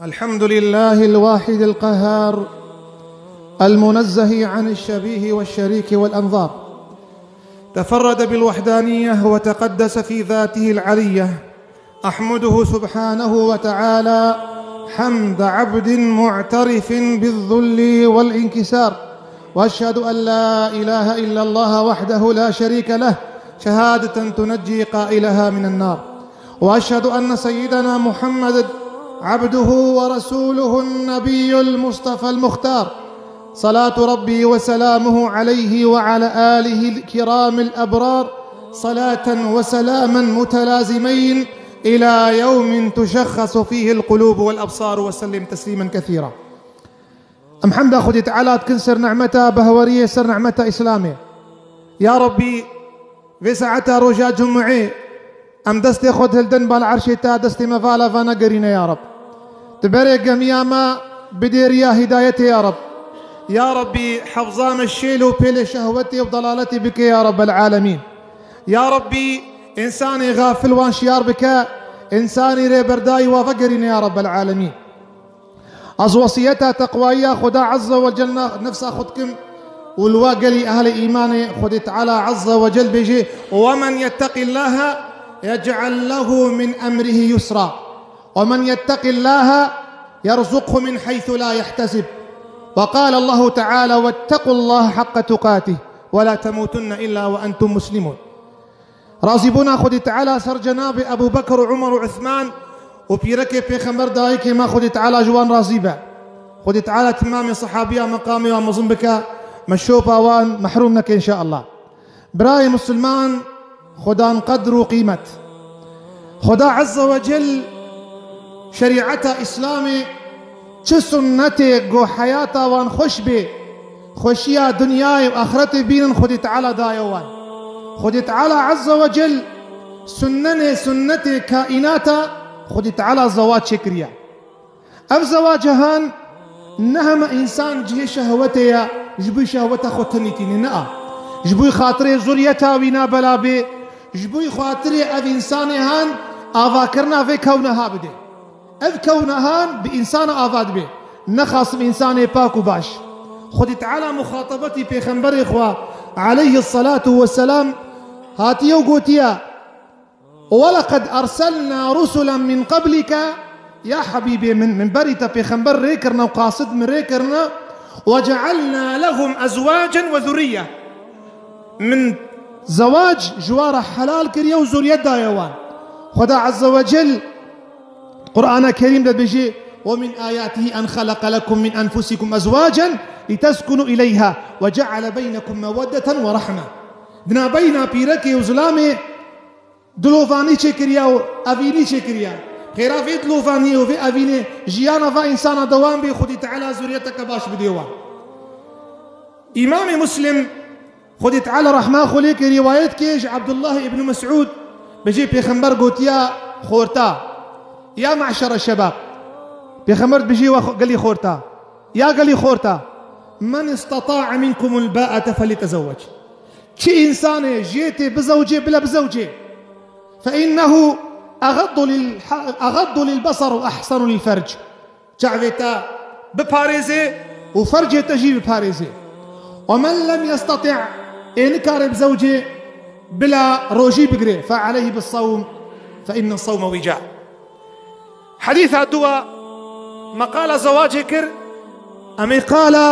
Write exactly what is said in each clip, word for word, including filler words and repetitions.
الحمد لله الواحد القهار، المنزه عن الشبيه والشريك والأنظار. تفرد بالوحدانية وتقدس في ذاته العلية. أحمده سبحانه وتعالى حمد عبد معترف بالذل والانكسار، وأشهد أن لا إله إلا الله وحده لا شريك له، شهادة تنجي قائلها من النار. وأشهد أن سيدنا محمد عبده ورسوله النبي المصطفى المختار، صلاة ربي وسلامه عليه وعلى آله الكرام الأبرار، صلاة وسلاما متلازمين إلى يوم تشخص فيه القلوب والأبصار، وسلم تسليما كثيرا. Em hemda Xwedê Teala dikin ser nimeta behweriyê, ser nimeta Îslamê. Ya Rabbî, vê saeta roja Cumûê, em destê xwe dihildin bala erşê te, destê me vala va negerîne ya Rab. Tu berê gemiya me bidê riya hidayetê ya Rab. Ya Rabbî, hefza me şêl û pêlê şehwetê û dalaletê bike ya Rabbel Alemîn. Ya Rabbî, însanê xafil wan şiyar bike, însanî rêberdayî wa vegerîne ya Rabbel Alemîn. Ez wesiyeta teqwayiya Xuda Azze ve Celle nefsa xwe dikim û li wa gelî ehlê îmanê Xwedê Teala Azze ve Celle bêjê: "ومن يتق الله يجعل له من أمره يسرا، ومن يتق الله يرزقه من حيث لا يحتسب". وقال الله تعالى: "واتقوا الله حق تقاته ولا تموتن إلا وأنتم مسلمون". Razîbûna Xwedê Teala ser cenabê Ebû Bekir û Umer û Uthman û pîrekê Pêxember dayikê me, Xwedê Teala ji wan razî be. Xwedê Teala timamê sehabiya meqamê wan mezin bike, me şopa wan mehrûm neke înşeallah. Birayê Musulman, Xudan qedr û qîmet. Xuda Azze ve Cel şerîeta Îslamê çi sunnetê ku heyata wan xweş bê, xweşiya dinyayê û axretê bînin, Xwedê Teala daye wan. Xwedê Teala Azze ve Cel sunnenê sunnetê kaînata Xwedê Teala zewac çêkiriye. Ev zewaca han ne heme însan cihê şehwetê ye, ji bo şehweta xwe tenî tînî, ne a. Ji bo xatirê zuriyeta wî na bela bê, ji bo xatirê ev însanê han avakirina vê kewna ha bidê. Ev kewna han bi însana ava dibe. Nexasim însanê pak û baş. Xwedî Teala muxatabetî pêxemberê xwe aleyhi salatu ve selam hatiye û gotiye: "Welaqad erselna rusulen min qablike", ya Habîbê min, min berî te pêxember rê kirine û qasid min rê kirine, "ve cealna lehum ezwacen ve zurriye." Min zewac ji wan re helal kiriye û zuriyet daye wan. Xweda Azze ve Cel Qur'ana Kerîm de dibêje: "Ve min ayatihi en xeleqe lekum min enfusikum ezwacen liteskunu ileyha ve ceale beynekum meweddeten ve rahme." Di nabeyna pîrekê û zilamê dilovanî çêkiriye û evînî çêkiriye. Xêra vê dilovaniyê û vê evînê jiyana va însana dewam bê, Xwedî Teala zuriyeteke baş bidê wan. Îmamê Muslim, Xwedî Teala rehma xwe lê ke, rîwayet ke ji Abdullah ibn Mes'ud, bêjê Pêxember gotiya xorta: "Ya me'şere şebab." Pêxember dibêjê wa xo-, gelî xorta: "Ya gelî xorta, men istata'a minkumul ba'ete felyetezewwec." Çi însanê jê tê bizewcê, bile bizewcê. "Fe innehu egaddu lil ha-, egaddu lil besar ve ehsanu lil ferc." Çavê te biparêzê û fercê te jî biparêzê. "Ve men lem yestati'", ê nikare bizewcê, bila rojî bigire. "Fe aleyhi bis sawm, fe inne sawme wica." Hedîsa dua, me qala zewacê kir, em ê qala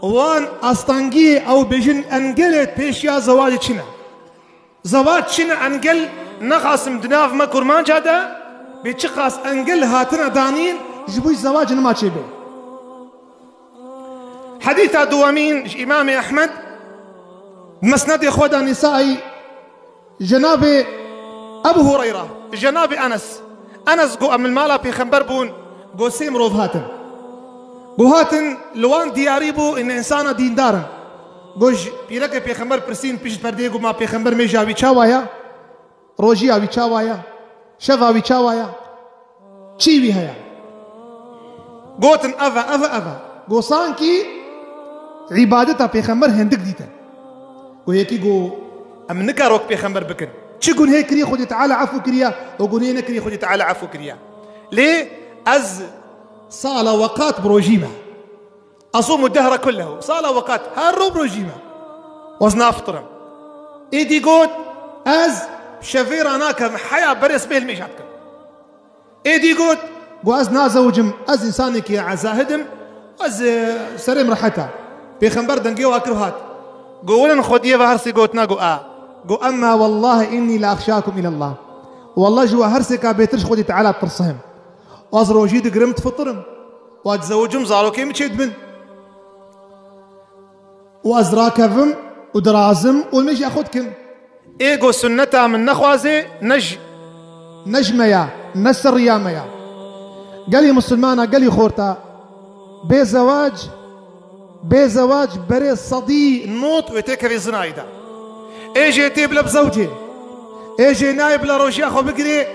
wan astengiyê ew bêjin engelê pêşiya zewacê çi ne. Zewac çi ne engel, nexasim di nav me kurmanca de bê çiqas engel hatine danîn ji bo zewac nima çêbe. Hedîsa duwemîn ji Îmamê Ehmed, Mesnedê xwe de Nîsaî, Cenabê Ebu Hureyra, Cenabê Enes. Enes got, em li mala Pêxember bûn, got sê mirov hatin. Got hatin, li wan diyarî bû, in însana dîndar in. Got ji pîrekê Pêxember pirsîn pişt perdeyê, got ma Pêxember mêja wî çawa ye? Rojiya wî çawa ye? Şeva wî çawa ye? Çî wî heye? Gotin, ev e, ev e, ev e. Got sankî îbadeta Pêxember hindik dîtin. Got yekî got, em nikar wek Pêxember bikin. Çi gunhê kirî Xwedê Teala efû kiriye, û gunhê nekirî Xwedê Teala efû kiriye. Lê ez Sala weqat bi rojî me. Asumu dehre kullehu. Sala weqat her ro bi rojî me. Ez nafitirim. Êdî got, ez şevê ra nakem, heya berê sibê hilmêja dikim. Êdî got, got, ez nazewicim, ez însanekî zahid im, ez, e, serê min rehet e. Pêxember dengê wa kir hat. Got, welin Xwediyê ve her sê gotina, got, a. Got, emma wallahi inni la axşakum ilallah. Wallah ji we her sêka bêtir ji Xwedî Teala ditirsim. Ez rojî digirim, difitirim. Û ez dizewicim, zarokê min çêdibin. Û ez rakevim û dirazim û nimêja xwe dikim. Ê go sunneta min nexwaze, ne ji, ne ji me ya, ne ser riya me ya. Gelî misilmana, gelî xorta, bê zewac, bê zewac berê sedî not wê têkevê zinayê de. Ê jê tê bila bizewcê. Ê jê nayê bila rojiya xwe bigirê,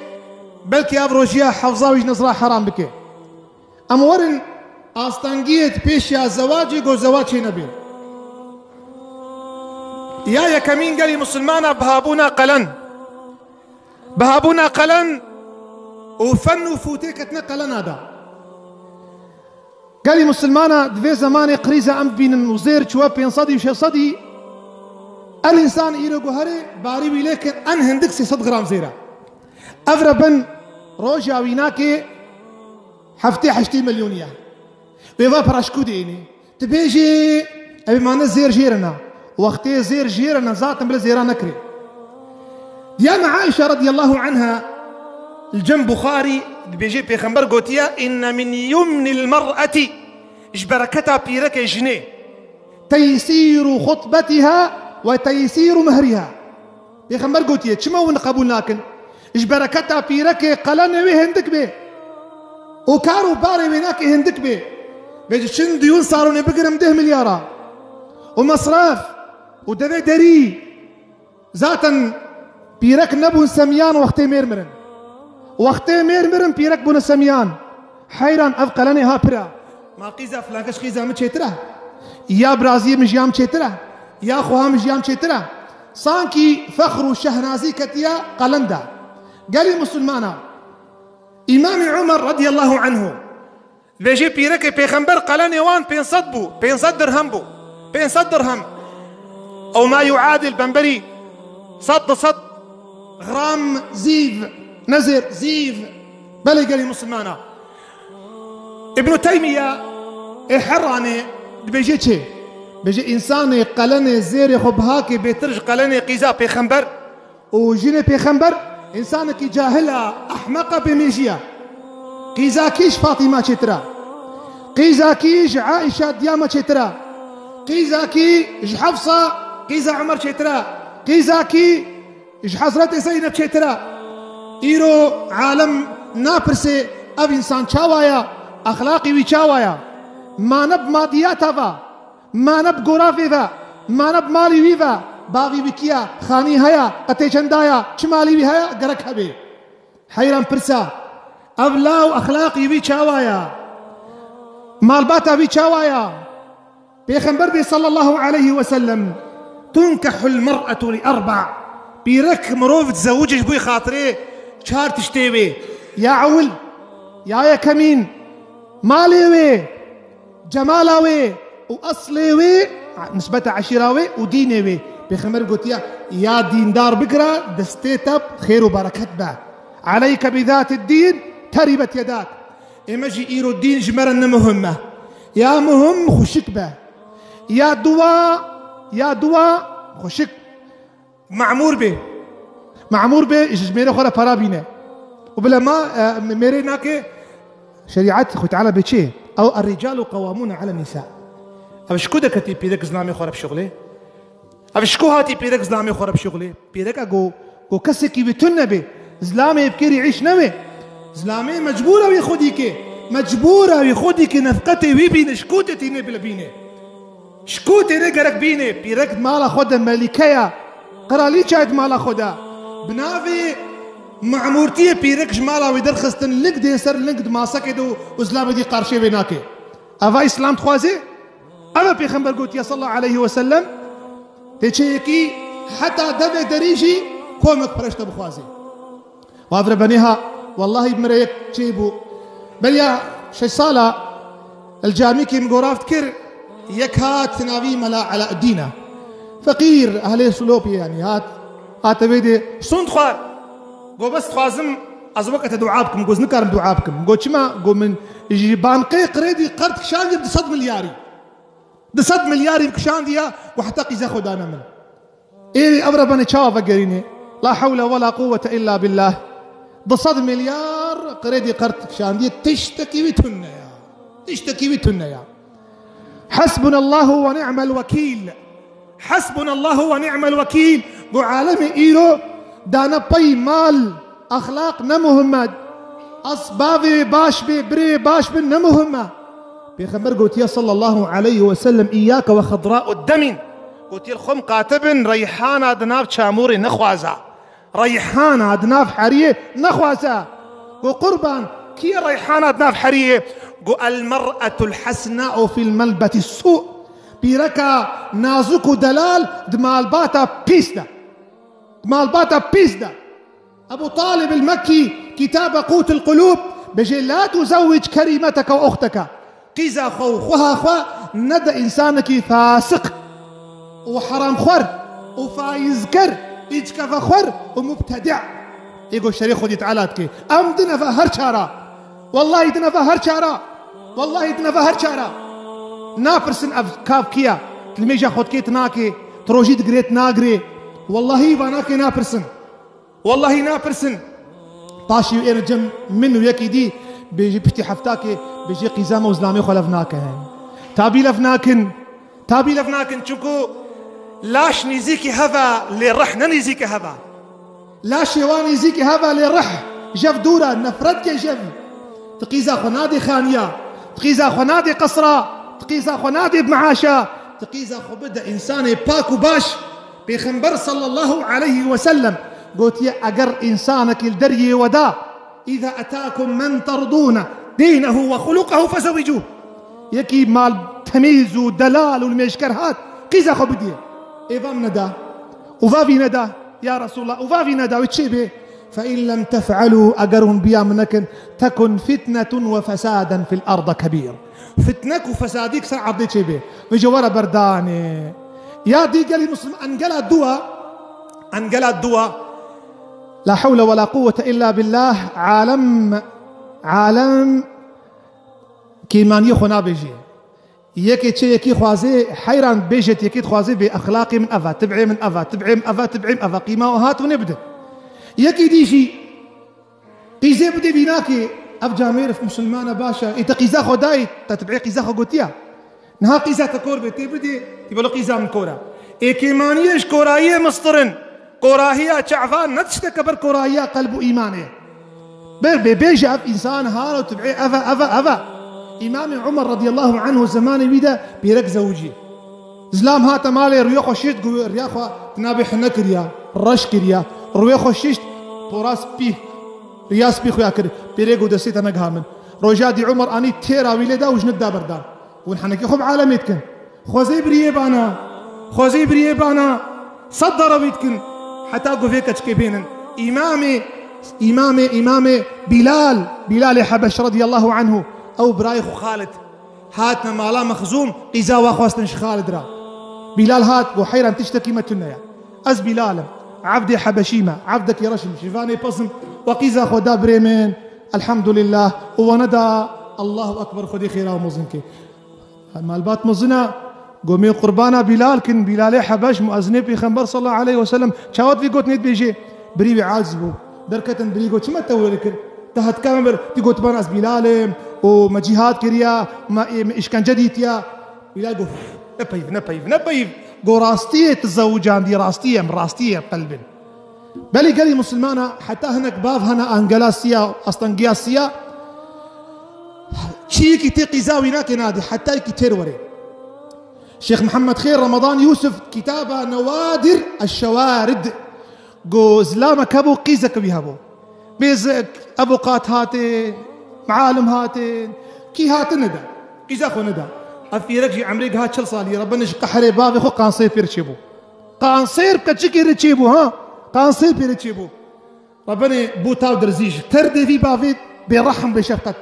belkî ev rojiya hefza wî ji nezra heram bike. Em werin astengiyê di pêşiya zewacê, go zewac çê nebe. Ya yekemîn gelî misilmana bihabûna qelen. Bihabûna qelen û fen û fûtê ketine qelena de. Gelî misilmana di vê zemanê krîza em dibînin û zêr çûye pênc sedî û şeş sedî. En însan îro guherê barî wî lê kin en hindik sê sed gram zêr e. Ev re bin roja wî nake heftê heştê milyon ye. Wê va pira ji ku dêne? Dibêjê, ew mane zêr jêr e ne. Wextê zêr jêr e ne, zaten bile zêra nekirê. Diya me Aişe radiyallahu anha, li cem Buxarî, dibêjê Pêxember gotiye, inne min yumnil mer'eti, ji bereketa pîrekê jinê, teysîru xutbetiha ve teysîru mehriha. Pêxember gotiye, çima hûn qebûl nakin? Ji bereketa pîrekê qelenê wê hindik bê û kar û barê wê nakê hindik bê. Vê ji çin diyûn salonê bigirim deh milyara û mesref û devê derî. Zaten pîrek nebûn semiyan wextê mêr mirin. Wextê mêr mirin pîrek bûne semiyan. Heyran ev qelenê ha pira. Ma qîza filankeş qîza min çêtir e? Ya biraziyê min ji ya min çêtir e? Ya xweha min ji ya min çêtir e? Sankî fexr û şehnazî ketiye qelen de. Gelî misilmana. Îmamê Umer radiyallahu anhu. Vêjê pîrekê pêxember qelenê wan pênc sed bû, pênc sed dirhem bû. Pênc sed dirhem. Ew ma yuadil bemberî sed, du sed gram zîv, ne zêr, zîv. Belê gelî misilmana. Îbnû Teymiye ê Herranê dibêje çê? Bêje însanê qelenê zêrê xwe bihakê bêtir ji qelenê qîza pêxember û jinê pêxember, însanekî cahil e, ehmeq e, bêmêjî ye. Qîza kî ji Fatîma çêtir e? Qîza kî ji Aîşa diya me çêtir e? Qîza kî ji Hefsa, qîza Umer çêtir e? Qîza kî ji Hezretê Zeyneb çêtir e? Îro alem napirse ev însan çawa ye, exlaqî wî çawa ye? Ma ne bi madiyata ve, ma ne bi goravê ve, ma ne bi malî wî ve, baxî wî kî ye, xanî heye, qetê çenda ye, çi malî wî heye, gerek hebe. Heyran pirsa, ev law exlaqî wî çawa ye? Malbata wî çawa ye? Pêxember bê sallallahu aleyhi ve sellem, tunkehul mer'etu li erba. Pîrek mirov dizewicê ji bo xatirê çar tiştê wê. Ya ewil, ya yekemîn, malê wê, cemala wê û eslê wê, nisbeta eşîra wê û dînê wê. Pêxember gotiye, ya dîndar bigire, destê te xêr û bereket be. Aleyke bi zatid dîn, teribet yedak. Ê me jî îro dîn ji me re ne muhim e. Ya muhim xweşik be. Ya dua, ya dua xweşik. Memûr bê. Memûr bê, ji mêrê xwe re para bîne. Û bila ma, e, mêrê nake, şerîet Xwedê Teala bê çê? Ew, "Er-ricalu qewwamûne alen-nîsa." Ev ji ku deketî pîrek zilamê xwe re bişuxulê? Ev ji ku hatî pîrek zilamê xwe re bişuxulê? Pîrek e go, go kesekî wî tune bê. Zilamê bi kêrî îş nebe. Zilamê mecbûr e wî xwedî ke. Mecbûr e wî xwedî ke nefqetê wî bîne, ji ku tê tîne bile bîne. Ji ku têne gerek bîne, pîrek di mala xwe de melîke ya, qiralîça ye di mala xwe de. Bi navê memûrtiyê pîrek ji mala wî derxistin, ling dê ser ling di masekê de û, û zilamê dî qarşê wê nake. Eva Îslam dixwaze? Eva Pêxember gotiye sallallahu aleyhi ve sellem, tê çê yekî heta devê derî jî komek pireşte bixwaze. Wa vir benê ha, wellahî bi min re yek çêbû. Beriya Şeş sala el camîkê min goraft kir, yek hat navî Mela Elaeddîn e. Feqîr, ehlê Silopê, yanî hat, hate vê dê sund xwar. Go bes dixwazim ez weke te dua bikim. Go ez nikarim dua bikim. Go çima? Go min ji bankê kredî qerd kişandiye bi du sed milyarî. Du sed milyarî kişandiye, go heta qîza xwe dane min. Ê ev re benê çawa vegerînê? La hewle we la quwwete illa billah. Du sed milyar kredî qerd kişandiye, tiştekî wî tune ya. Tiştekî wî tune ya. Hasbunallahu ve ni'mel vekîl. Hasbunallahu ve ni'mel vekîl. Go alemê îro dane pey mal, exlaq ne muhim e. Asbavê baş bê, birê baş bin ne muhim e. Pêxember gotiye sallallahu aleyhi ve sellem, "İyyâke ve xedra'ud demîn." Gotiye, "Xwe miqate bin, reyhana di nav çamûrê nexwaza." Reyhana di nav heriyê nexwaze. Go qurban, kî ye reyhana di nav heriyê? Go el mer'etul hasna'u fil melbeti su. Pîreka nazik û delal di malbata pîs de. Di malbata pîs de. Ebu Talib el Mekkî, kitaba Qutul Qulub, bêje, "La tuzewwic kerimeteke ve uxteke." Qîza xwe û xweha xwe nede însanekî fasiq û heramxwer û faîzker, îçkevexwer û mubtedi. Ê go şerê Xwedî Teala dike. Em din eve her çara. Wellahî din eve her çara. Wellahî din eve her çara. Napirsin ev kav kiya. Tilmêja xwe dikê tu nakê. Tu rojî digirê tu nagirê. Wellahî va nakê napirsin. Wellahî napirsin. Paşî êne cem min û yekî dî bêjî piştî heftakê bêjî qîza me û zilamê xwe lev nakin. Tabî lev nakin. Tabî lev nakin, çunku laş nîzîkî hev e, lê rih ne nîzîkî hev e. Laşê wan nîzîkî hev e, lê rih jev dûr e, nefret ke jev. Tu qîza xwe nadê xaniya, tu qîza xwe nadê qesra, tu qîza xwe nadê meaşa, tu qîza xwe bide însanê pak û baş. Pêxember sallallahu aleyhi ve sellem gotiye, eger însanekî li deriyê we da, "Îza etâkum men terdûne dînehu ve xuluqehu fezewicûh." Yekî mal temîz û delal û nimêjker hat, qîza xwe bidiyê. Ê va min neda. Û va vî neda. Ya Resulallah, û va vî neda, wê çê bê? "Fe in lem tef'elû", eger hûn biya min nekin, "tekun fitnetun ve fesaden fil arde kebîr." Fitnek û fesadîk ser erdê çê bê. Vêje were berdanê. Ya dî gelî Muslim engela dua, engela dua. La hewle ve la quwwete illa billah. Alem, alem kêmaniyê xwe nabêjê. Yekê çê yekî xwazê heyran bêjêt, yekî dixwazê bê exlaqê min eva, tib'ê min eva, tib'ê min eva, tib'ê min eva, qîma û hat û nê bide. Yekî dî jî qîzê bidê vînakê, ev camêr musulmana baş e, ê te qîza xwe dayî, te tib'ê qîza xwe gotiya. Niha qîza te kor bê, tê bidê, tî belo qîza min kor e. Ê kêmaniyê ji korayiyê mistir in. Korahiya çava ne tişteke ber korahiya qelb û îmanê. Ber bê bêje ev însan halo tib'ê eve, eve, eve. Îmamê Umar radiyallahu anhu zemanê wî de pêrek zewicî. Zilam hate malê rûyê xwe şişt, gu riya xwe tinabê hine kiriya, reş kiriya. Rûyê xwe şişt, pora spî, riya spî xuya kir. Pêrê gu destê te negiha min. Roja dî Umar anî têra wî lê da û ji nid da berdan. Hûn henekî xwe bi alemê dikin. Xwezê biriyê bana. Xwezê biriyê bana. Sed dara wî dikin. Heta ku vê keçikê bênin. Îmamê, îmamê, îmamê Bîlal, Bîlalê Hebeş radiyallahu anhu. Ew birayê xwe Xalid. Hatine mala Mexzûm, qîza wa xwestin ji Xalid ra. Bîlal hat, got, heyran tiştekî me tune ye. Ez Bîlal im. Evdê Hebeşî me. Evdekî reş im. Ji vanê pez im. We qîza xwe da birê min. Elhamdulillah. Û we neda. Allahu Ekber. Xwedê xêra we mezin ke. Malbat mezin e, gomê qurbana Bîlal kin, Bîlalê Hebeş, muezinê Pêxember sallallahu aleyhi ve sellem, çawa vî gotinê dibêjê? Birî wî aciz bû. Derketin birî got, çima te were kir? Te hetka me bir, tî gotiban ez Bîlal im û me cîhad kiriya, me, me îşkence dîtiya. Bîlal got, ne peyv, ne peyv, ne peyv. Got, rastiyê tu zewicandî, rastiyê em, rastiyê em qelbin. Belê gelî misilmana, heta hinek bav hene angela siya, astengiya siya, çiyekî tê qîza wî nake nadî, heta yekî têr were. Şêx Mihemed Xêr Ramadan Yûsif kitaba Newadir Eşşewarid, go zilamek hebû, qîzeke wî hebû. Mêzik, evoqat hatin, mealim hatin, kî hatin neda. Qîza xwe neda. Ev pîrek jî emrê giha çil salî, Rebbene ji qehrê bavê xwe kansêr pê re çêbû. Kansêr bi keçikê re çêbû, ha? Kansêr pê re çêbû. Rebenê bû taw dirzî ji terdê vî bavê bêrehm bêşefqet.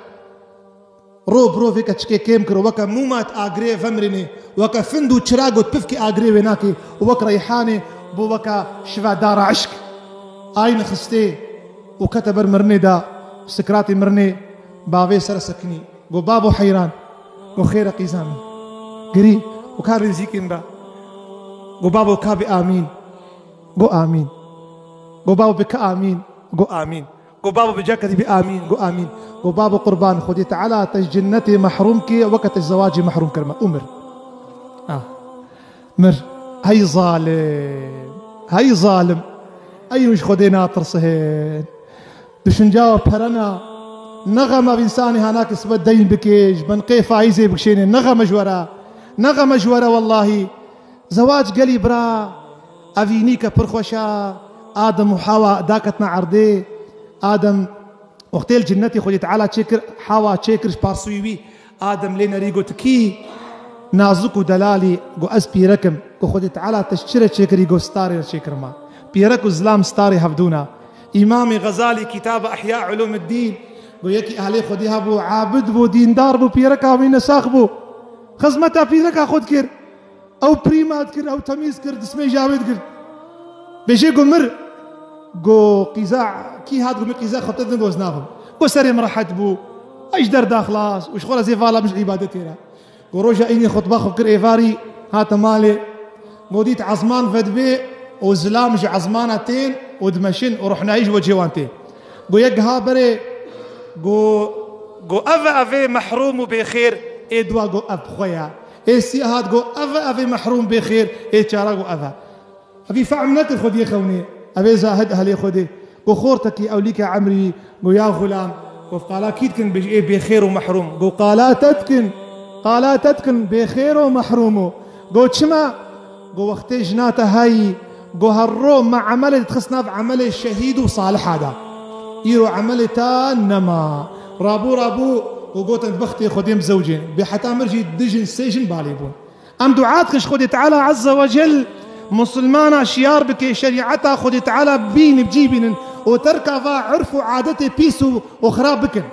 Ro bi ro vê keçikê kêm kir û weke mûma di agirê vemirînê, weke find û çira got pifkê agirê wê nakê û wek reyhanê bû weke şivedara eşq. Ay nixistê û kete ber mirinê de, sikratê mirinê bavê ser sekinî. Got, "Babo heyran." Got, "Xêr e qîza min." Girî û ka nêzîkîn be. Got, "Babo ka bê amîn." Got, "Amîn." Got, "Babo bê ka amîn." Got, "Amîn." Got, "Babo bi caketî bê amîn." Got, "Amîn." Got, "Babo qurban, Xwedê Teala te ji cinnetê mehrûm kê, weke te ji zewacê mehrûm kirme." Û mir. Ah. Mir. Hey zalim. Hey zalim. Ey hûn ji Xwedê natirsin. Düşünce we pere na. Ne xem ev însanê hanakê sibe deyn bikê, ji bin qê faîzê bikişênê. Ne xem e ji we re. Ne xem e ji we re wellahî. Zewac gelî bira, evînîke pir xweş e. Adem û Hawa daketine erdê. Adem wextê li cinnetê Xwedê Teala çêkir, Hawa çêkir ji parsûyî wî. Adem lê nerî got, "Kî nazik û delalî?" Got, "Ez pîrek im." Got, "Xwedê Teala te ji çi re çêkirî?" Got, "Starê re çêkirma." Pîrek û zilam starê hevdû ne. Îmamê Xezalî kitaba Ihya Ulûmiddîn got, yekî ehlê Xwedê hebû, abid bû, dîndar bû, pîreka wî ne sax bû. Xizmeta pîreka xwe dikir. Ew prîma dikir, ew temîz kir, dismê ji awê dikir. Bêjê got, "Mir." Got, "Qîza kî hat?" Got, "Min qîza xwe te din." Got, "Ez naxwim." Got, "Serê min rehet bû. Ey ji derda xilas û ji xwe re zê vala min ji îbadetê re." Got, roja înê xutba xwe kir êvarî, hate malê. Got, dît ezman vedibê û zilam ji ezmana tên û dimeşin û ruhnayî ji wecihê wan tê. Got, yek giha berê, got, got, "Ev e, ev ê mehrûm û bêxêr." Ê dua got, "Ev bi xwe ye." Ê sî hat got, "Ev e, ev ê mehrûm bêxêr." Ê çara got, "Ev e." Evî fehm nekir Xwediyê xewnê. Ev ê zahid ehlê Xwedê. Got, "Xortekî ewlîke emrî." Got, "Ya xulam." Got, "Qala kî dikin bêj ê bêxêr û mehrûm?" Got, "Qala te dikin. Qala te dikin bêxêr û mehrûm o." Got, "Çima?" Got, "Wextê jina te heyî, got, her ro me emelê dixist nav emelê şehîd û saliha de. Îro emelê te nema. Rabû, rabû." Got, "Gotin bextê Xwedê em zewcên." Bê heta mir jî du jin, sê jin balê bûn. Em dua dikin ji Xwedê Teala Azze ve Cel Musulmana şiyar bike, şerîeta Xwedê Teala bînin, bi cî bînin û terka va urf û adetê pîs û, û xirab bikin.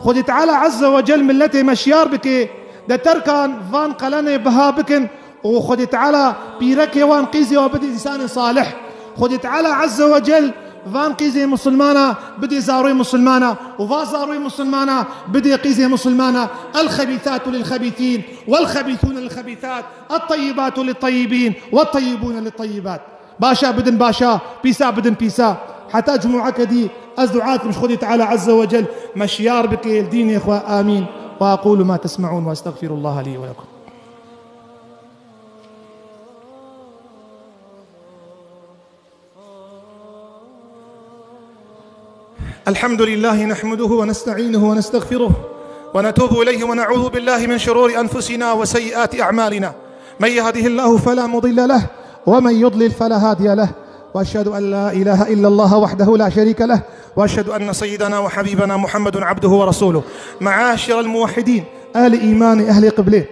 Xwedê Teala Azze ve Cel milletê me şiyar bike, de terkan van qelenê biha bikin û Xwedê Teala pîrekê wan qîzê wan bide însanê salih. Xwedê Teala Azze ve Cel van qîzê musulmana bidê zaroyê musulmana û va zaroyê musulmana bidê qîzê musulmana. الخبيثات للخبيثين والخبيثون للخبيثات الطيبات للطيبين والطيبون للطيبات. Başa bidin başa, pîsa bidin pîsa. Heta cumueke dî ez dua dikim ji Xwedê Teala Azze ve Cel me şiyar bike li dînê xwe. Amîn. وأقول ما تسمعون وأستغفر الله لي ولكم. الحمد لله نحمده ونستعينه ونستغفره ونتوب إليه ونعوذ بالله من شرور أنفسنا وسيئات أعمالنا. من يهده الله فلا مضل له ومن يضلل فلا هادي له. وأشهد أن لا إله إلا الله وحده لا شريك له. وأشهد أن سيدنا وحبيبنا محمد عبده ورسوله. معاشر الموحدين، أهل إيمان، أهل قبلة.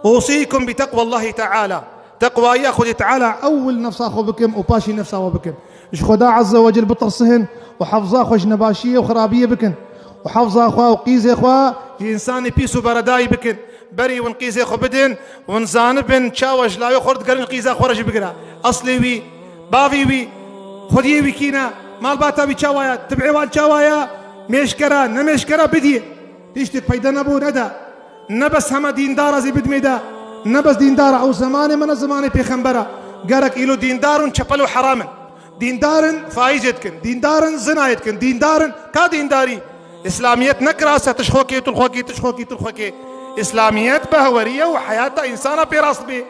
أوصيكم بتقوى الله تعالى. Teqwaya Xwedê Teala ewil nefsa xwe bikim û paşî nefsa we bikim. Ji Xweda Azze ve Cel bitirsin û hefza xwe ji nebaşiyê û xirabiyê bikin. Û hefza xwe û qîzê xwe ji însanê pîs û beredayî bikin. Berî win qîzê xwe bidin, win zanibin çawa ji lawê xwe re digerin, qîza xwe re jî bigire. Eslê wî, bavî wî, xwediyê wî kî ne, malbata wî çawa ye, tibê wan çawa ye, mêşkera, ne mêşkera bidiyê. Tiştek peyda nebû, neda. Ne bes hema dîndara zî bidmê de. Ne bes dîndara, ew zemanê me ne zemanê pêxembera. Gerek îlo dîndar in çepel û heram in. Dîndar in faîzê dikin. Dîndar in zinayê dikin. Dîndar in ka dîndarî. Îslamiyet nekirase tişxokê, tulxokê, tişxokê, tulxokê. Îslamiyet behweriye û heyata însana pê rast bê.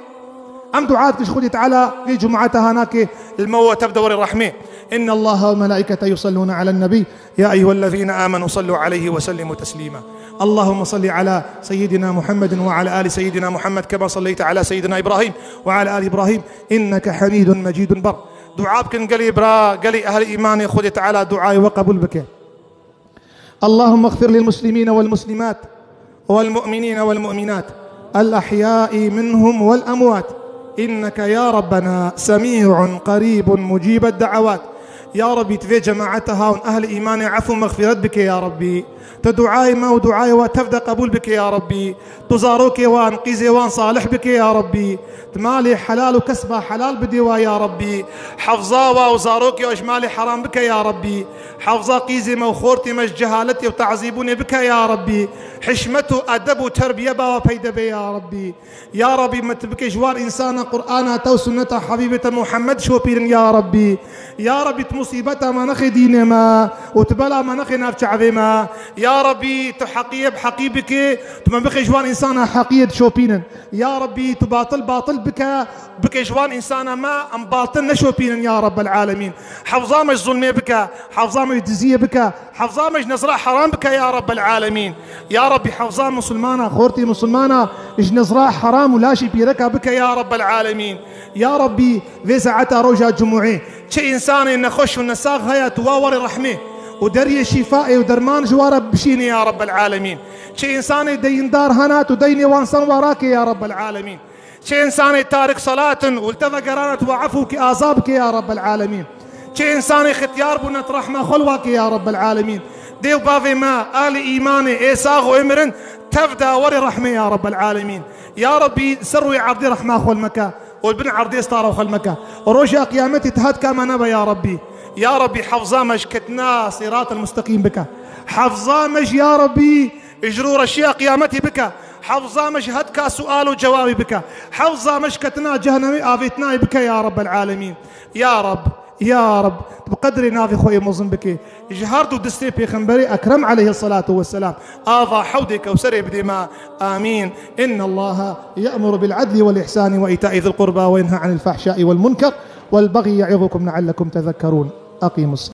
Em dua dikin ji Xwedê Teala vê cumata hanakê li me we tev dewarê rehmê. إن الله وملائكته يصلون على النبي يا أيها الذين آمنوا صلوا عليه وسلموا تسليما. اللهم صل على سيدنا محمد وعلى آل سيدنا محمد كما صليت على سيدنا إبراهيم وعلى آل إبراهيم إنك حميد مجيد. Ber dua bikin gelê bira, gelê ehlê îmanê, Xwedê Teala duayê we qebûl bike. اللهم اغفر للمسلمين والمسلمات والمؤمنين والمؤمنات الأحياء منهم والأموات إنك يا ربنا سميع قريب مجيب الدعوات. Ya Rabbî, tu vê cemaeta hawin ehlî îmanê efû mexfîret bike ya Rabbî. Tu duayê me û duayê we tevde qebûl bike ya Rabbî. Tu zarokê wan, qîzê wan salih bike ya Rabbî. Tu malê helal û kesba helal bidê wa ya Rabbî. Hefza wa û zarokê wa ji malê heram bike ya Rabbî. Hefza qîzê me û xortê me ji cehaletê û tazîbûnê bike ya Rabbî. Hişmet û edeb û terbiye bawa peyde be ya Rabbî. Ya Rabbî, me tu bike ji wan însana Qur'ana te û sunneta Habîbê te Muhammed şopînin ya Rabbî. Ya Rabbî, tu musîbeta me nexê dînê me û tu bela me nexê nav çavê me. Ya Rabbî, tu heqiyê bi heqî bike, tu me bixê ji wan însana heqiyê dişopînin. Ya Rabbî, tu batil batil bike, bike ji wan însana me em batil neşopînin ya Rabbel alemîn. Hefza me ji zulmê bike, hefza me ji diziyê bike, hefza me ji nezra heram bike ya Rabbel alemîn. Ya Rabbî, hefza musulmana, xortê musulmana ji nezra heram û laşî pîreka bike ya Rabbel alemîn. Ya Rabbî, vê saeta roja cumûê çi însanê nexweş û nesax heye, tu wa werê rehmê û deriyê şîfaê û derman ji wa re bişînê ya Rabbel alemîn. Çi însanê deyindar hene, tu deynê wan san wa rake ya Rabbel alemîn. Çi însanê tarik salat in û li te vegerane, tu wa efû kî, aza bike ya Rabbel alemîn. Çi însanê xityar bûne, tu rehma xwe li wa ke ya Rabbel alemîn. Dê û bavê me, alî îmanê ê sax û ê mirin, tev de werê rehmê ya Rabbel alemîn. Ya Rabbî, ser rûyê erdê rehma xwe li me ke û li bin erdê stara xwe li me ke. Roja qiyametê tu hetka me nebe ya Rabbî. Ya Rabbî, hefza me ji ketina siratel musteqîm bike. Hefza me ji ya Rabbî ji rûreşiya qiyametê bike. Hefza me ji hetka sual û cewabê bike. Hefza me ji ketina cehenemê avêtinayê bike ya Rabbel alemîn. Ya Rab, ya Rab, bi qedrê navê xwe ê mezin bike. Ji her du destê Pêxemberê Ekrem aleyhisselatu vesselam ava hewdê Kewserê bidê me. Amîn. إن الله يأمر بالعدل والإحسان وإيتاء ذي القربى وينهى عن الفحشاء والمنكر والبغي يعظكم لعلكم تذكرون. أقيموا الصلاة.